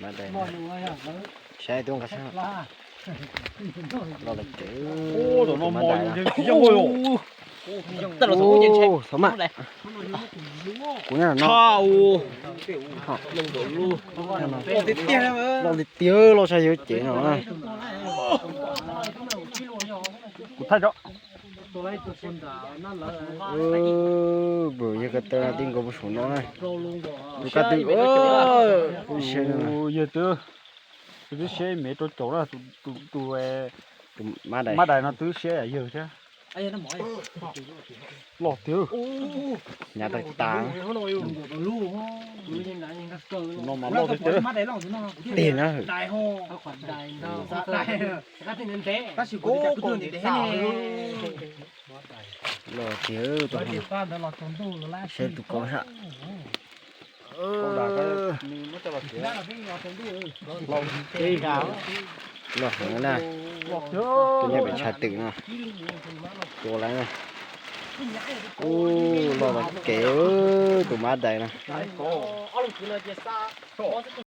Mab dais, saib tub nqa sab. Loj li kev. Tus mab dais no. Txhob maj. Kuv nyob no. Loj tiag tiag, loj saib yuav cev no. Kuv thaij tso. Yawg ko taw no tib nkaus puag saum no na. Tus kab twg. Yawg twb, tus twb siab me rau caum na, tus mab dais no twb siab yam yawg thiab. Loj tiag. Hnyav tag tas. No mas loj tiag tiag. Tig na. Loj tiag. Saib tus ko sab. Loj heev na. Tus nyob pem tshav twm no. Tua lawm na. Ub, loj tas kev tus mab dais no.